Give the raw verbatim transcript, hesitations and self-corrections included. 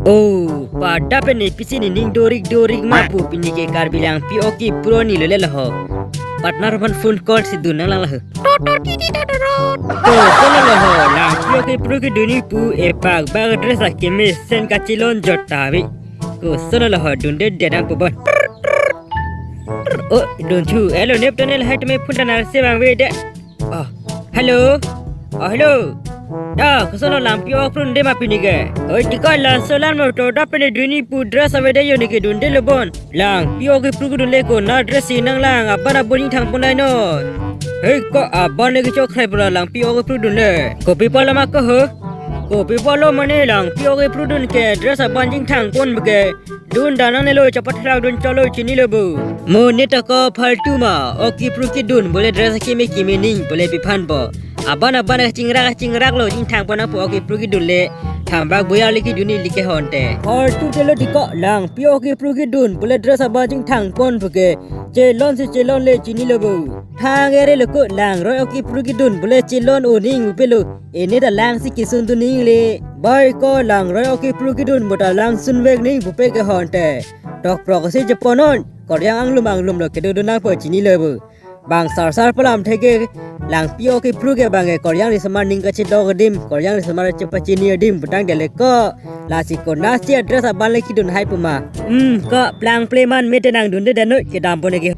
Oh, pada pen ne pisi ne ning dorik dorik ma pu, pini ke Karbi Langpi-o kepru ni lo le lo ho. Partner aphan phone call si dun nang lang lo ho. Totor titi totorot. Koson lo ho, Langpi-o kepru kedun ni pu, epak bak dress akemesen kachelon jot ta ave. Koson lo ho, dunde det nang pu bon. Oh, dun thu. Hello, nep tunnel hai tame phone ta nang se bang ve det. Oh, hello. Oh, hello. Da, koson lo, Langpi-o kepru dunde ma pini ke? Oi, tiko laso alam lo, to da pen ne dun ni pu dress avedet, yo ne ke dunde lo bon. Langpi-o kepru kedun le konat dress si nang lang, aban abon ingthang pon lai non. Hei, ko aban ne kechok khrai pura Langpi-o kepru dun le. Kopi apotlo ma ko ho? Kopi apotlo mane, Langpi-o kepru dun ke dress aban chingthang pon pu ke. Dun da nang ne lo, chapat thlak dun chot lo, chini lo bo. Mo ne ta ko phaltu ma, o kepru kedun bole dress akeme keme ning bole pi aphan bo. Aban aban kachingrak kachingrak lo, chingthang pon nang pu o kepru kedun le. Thang bak boya le kedun ni like hon te. Phaltu te lo tiko, Langpi-o kepru kedun bole dress aban chingthang pon pu ke. Chelon si chelon le, chini lo bo. Thang ere lo ko, Langroi-o kepru kedun bole chelon o ning pupe lo. Ene ta lang si kesun dun ning le. Bai ko, Langroi-o kepru kedun bo ta lang sun vek ning pupe ke hon te. Tok prok si cheponon. Koryang anglum anglum lo kedo dun nang pu, chini lo bo. Bang sar sar palam theke, Langpi-o kepru ke bang ke Koryang riso-mar ning kachedok adim, Koryang riso-mar chepachini adim pu tangte le ko. Lasi konat si dress aban le kedun hai pu ma? Hmm, ko plang ple man mete nang dunde det noi, kedam pon ne ke